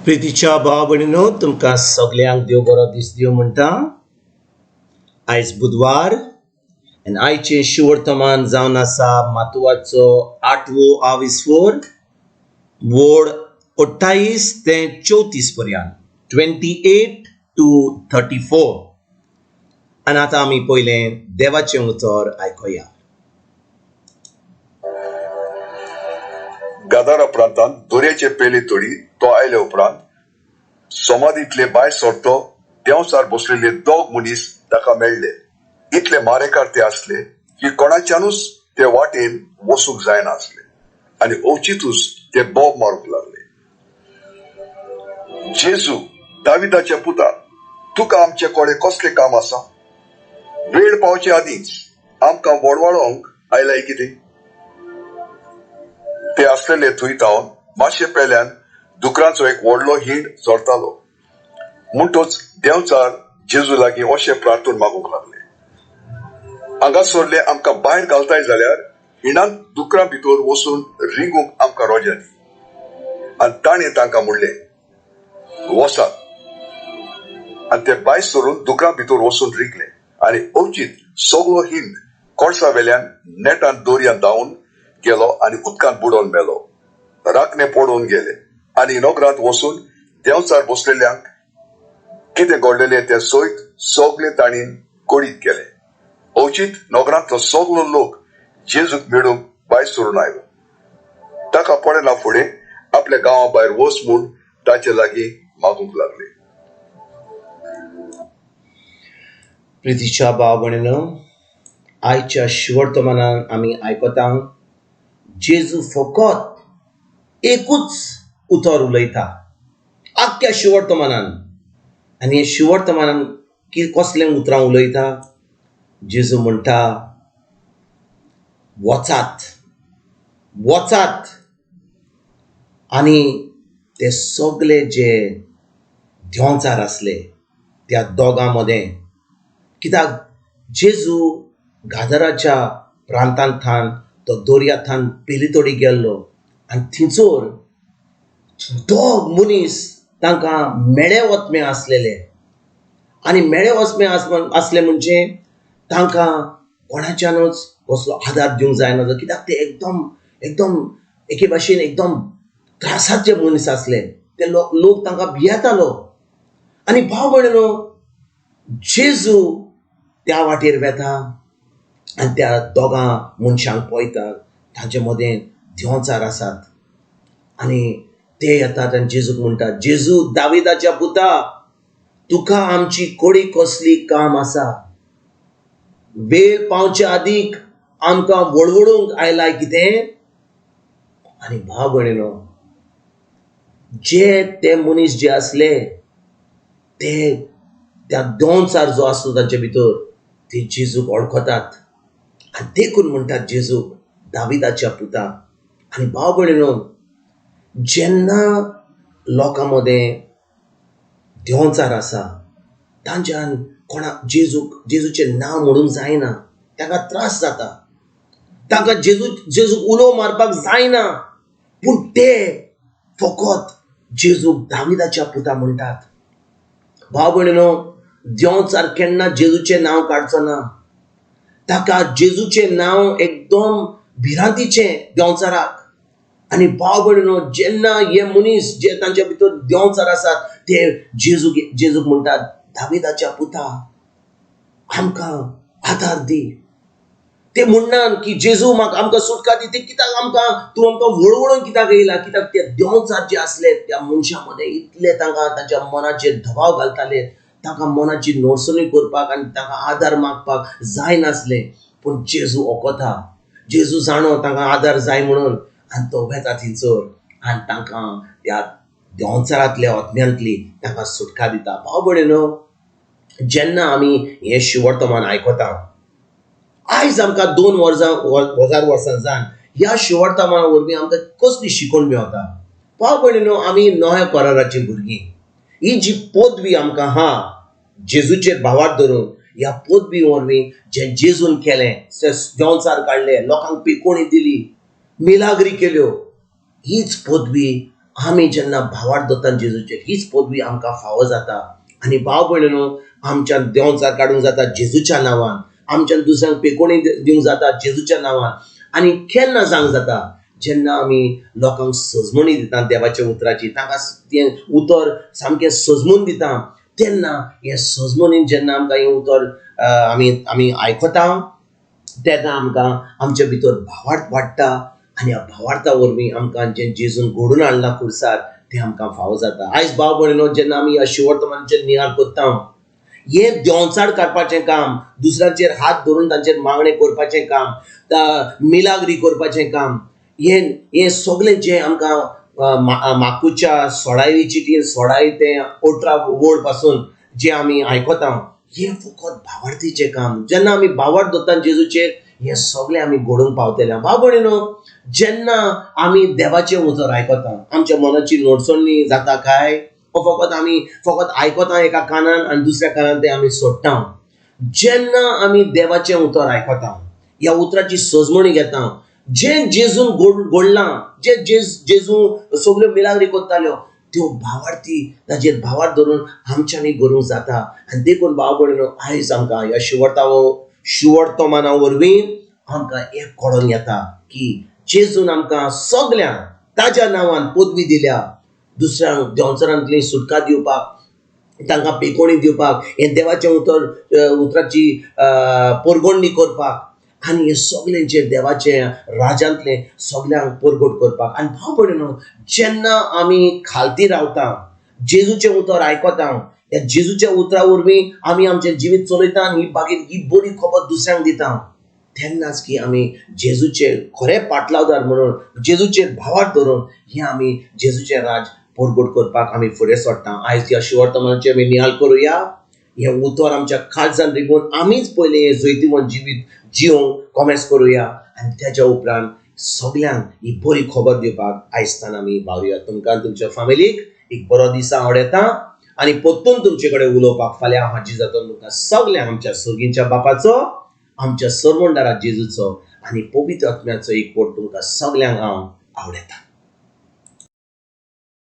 प्रितीच्या भाव भयणीनो, तुमकां सगल्यांक देव बरो दीस दिवं म्हणटा. आयज बुधवार आनी आयचें शिवर्तमान जावन आसा मातुवाचो आठवो आविस्फोर, वोड 28 ते 34 पर्यंत, 28 to 34. आनी आतां आमी पयलें देवाचें उतर आयकुया. गादारा प्रांतांत दर्याचे पेले तडी तो आयले उपरांत समाधींतले भायर सरतो देंवचार बसलेले दोग मनीस ताका मेळ्ळे. इतले मारेकार ते आसले की कोणाच्यानूच ते वाटेन वचूंक जायना आसले आनी अवचितूच ते बोब मारूंक लागले, "जेजू, दाविदाच्या पुता, तुका आमचे कडेन कसलें काम आसा? वेळ पावचे आदींच आमकां वळवळोंक आयलाय कितें?" ते आसलेले थंय थावन मातशे पेल्यान दुकरांचो एक व्हडलो हिंड चरतालो. म्हणटच देंवचार जेजू लागीं अशें प्रार्थून मागूंक लागले, "हांगासरले आमकां भायर घालताय जाल्यार हिंडांत दुकरां भितर वचून रिंगूंक आमकां रोजा दी." आनी ताणें तांकां म्हणलें, "वसात." आनी ते भायर सरून दुकरां भितर वचून रिगले आनी अवचीत सगळो हिंड कोळसा वेल्यान नेटान दर्यांत धांवून गेलो आनी उदकांत बुडोवन मेलो. राखणे पडून गेले आनी नगरांत वचून देंवचार बसलेल्यांक कितें घडलेलें तें सयत सगळे तांणी कळीत केलें. अवचीत नगरांतलो सगलो लोक जेजूक मेळूंक भायर सरून आयलो. ताका पळयना फुडें आपल्या गांवा भायर वच म्हूण ताचे लागीं मागूंक लागले. प्रितीच्या भाव भयणीनो, आयच्या शिवर्तमानान आमी आयकता, जेजू फकत एकूच उतर उलयता आख्ख्या शिवर्तमानान. आनी हे शिवर्तमानान की कसलें उतरां उलयता? जेजू म्हणटा, "वचात, वचात." आनी ते सगळे जे देंवचार आसले त्या दोगां मदें, कित्याक जेजू गादराच्या प्रांतांतल्यान तो दर्याथान पेलीतोडी गेल्लो आनी थिंचोर दोग मनीस तांकां मेळे वतमे आसलेले. आनी मेळे वचमे आसले म्हणजे तांकां कोणाच्यानूच कसलो आदार दिवंक जायना, कित्याक ते एकदम एकदम एके भाशेन एकदम त्रासाचे मनीस आसले. ते लोक तांकां भियेतालो. आनी भाव भयणीनो, जेजू त्या वाटेर वेता आनी त्या दोगां मनशांक पळयता, तांचे मदें देंवचार आसात. आनी ते येतात आनी जेजूक म्हणटात, "जेजू, दाविदाच्या पुता, तुका आमची कोडी कसली काम आसा? वेळ पावचे आदीक आमकां वळवळूंक आयलाय कितें?" आनी भाव भयणीनो, जे ते मनीस जे आसले ते त्या देंवचार जो आसलो तांचे भितर, ते जेजूक वळखतात आनी देखून म्हणटात जेजूक, "दाविदाच्या पुता." आनी भाव भयणीनो, जेन्ना लोकां मदें देंवचार आसा, तांच्यान कोणा जेजूक जेजूचें नांव म्हणूंक जायना. तांकां त्रास जाता, तांकां जेजूक उलो मारपाक जायना, पूण ते फकत जेजूक दाविदाच्या पुता म्हणटात. भाव भयणीनो, देंवचार केन्ना जेजूचें नांव काडचो ना. ताका जेजूचें नांव एकदम भिरांतीचें देंवचाराक. आनी भाव भयणीनो, जेन्ना हे मनीस जे तांच्या भितर देंवचार आसात ते जेजूक म्हणटात, "दाविदाच्या पुता, आमकां आदार दी." ते म्हणनात की "जेजू, म्हाका आमकां सुटका दी." ते कित्याक आमकां तूं आमकां वळवळून कित्याक येयला? कित्याक ते देंवचार जे आसले त्या मनशां मदें इतले तांकां तांच्या मनाचेर दबाव घालताले, तांकां मनाची नोडसणी करपाक आनी तांकां आदार मागपाक जायनासलें. पूण जेजू ओकता, जेजू जाणो तांकां आदार जाय म्हणून आनी तो वेता थंयसर आनी तांकां त्या देंवचारांतल्या आत्म्यांतली तांकां सुटका दिता. भाव भयणीनो, जेन्ना आमी हें शिवर्तमान आयकता, आयज आमकां 2 वर्सां हजार वर्सां जावन ह्या शिवर्तमाना वरवीं आमकां कसली शिकवण मेवता? भाव भयणीनो, आमी नव्या कराराचीं भुरगीं. ही जी पदवी आमकां आहा जेजूचेर भावार्थ धरून, ह्या पदवी वरवीं जें जेजून केलें, देंवचार काडले, लोकांक पिकोवणी दिली, मिलाग्री केल्यो, हीच पदवी आमी जेन्ना भावार्थ दवरता जेजूचेर हीच पदवी आमकां फावो जाता. आनी भाव भयणीनो, आमच्यान देंवचार काडूंक जाता जेजूच्या नांवान, आमच्यान दुसऱ्यांक पेकोणी दिवंक जाता जेजूच्या नांवान. आनी केन्ना जावंक जाता? जेन्ना आमी लोकांक सजमणी दिता देवाच्या उतराची, तांकां तें उतर सामकें सजमून दिता, तेन्ना हें सजमणीन जेन्ना आमकां हें उतर आमी आमी आयकता तेन्ना आमकां आमचे भितर भावार्थ वाडटा आनी ह्या भावार्था वरवीं आमकां जें जेजून घडून हाडलां खुर्सार तें आमकां फावो जाता. आयज भाव भयणीनो, जेन्ना आमी ह्या शिवर्तमानाचेर नियाळ करता, हें देंवचार काडपाचें काम, दुसऱ्यांचेर हात धरून तांचेर मागणें करपाचें काम, मिलाग्री करपाचें काम, हें हें सगळें जें आमकां माकुच्या सोळावी चिटयेन 16 ते 18 वळ पासून जें आमी आयकता, हें फकत भावार्थीचें काम. जेन्ना आमी भावार्थ दवरता जेजूचेर, हें सगळें आमी घडोवंक पावतले. भाव भयणीनो, जेन्ना आमी देवाचें उतर आयकता, आमच्या मनाची नडसणी जाता काय वो फकत आमी फकत आयकता एका कानान आनी दुसऱ्या कानान तें आमी सोडटा? जेन्ना आमी देवाचें उतर आयकता, ह्या उतराची सजमणी घेता, जें जेजून घडलां, जें जेजू सगल्यो मिलाग्री करताल्यो, त्यो भावार्थी ताजेर भावार्थ धरून आमच्यांनी करूंक जाता. आनी देखून भाव भयणीनो, आयज आमकां ह्या शिवर्तमाना वरवीं आमकां एक कळोन येता की जेजून आमकां सगल्यांक ताज्या नांवान पदवी दिल्या, दुसऱ्यांक देंवचारांतली सुटका दिवपाक, तांकां पेकोणी दिवपाक, हें देवाचें उतर उतराची परगणणी करपाक आनी हें सगळें जें देवाचें राजांतलें सगल्यांक परगट करपाक. आनी भाव भयणीनो, जेन्ना आमी खालती रावता, जेजूचें उतर आयकता, ह्या जेजूच्या उतरा वरवीं आमी आमचें जिवीत चलयता आनी मागीर ही बरी खबर दुसऱ्यांक दिता, तेन्नाच की आमी जेजूचे खरे पाटलावदार म्हणून जेजूचेर भावार्थ धरून हें आमी जेजूचें राज परगट करपाक आमी फुडें सरता. आयज ह्या शिवर्तमानाचेर आमी नियाळ करुया. हें उतर आमच्या काळजान रिगून आमीच पयलें हें जैतिवंत जिवीत जिवंक कोमेस करुया आनी तेज्या उपरांत सगल्यांक ही बरी खबर दिवपाक आयजतान आमी वावरुया. तुमकां तुमच्या फामिलीक एक बरो दीस आवडटा आनी परतून तुमचे कडेन उलोवपाक फाल्यां हांव हाजीर जातलो. तुमकां सगल्यांक आमच्या सर्गींच्या बापाचो, आमच्या सरवंडारा जेजूचो आनी पवित्र आत्म्याचो एक पोट तुमकां सगल्यांक हांव आवडटा.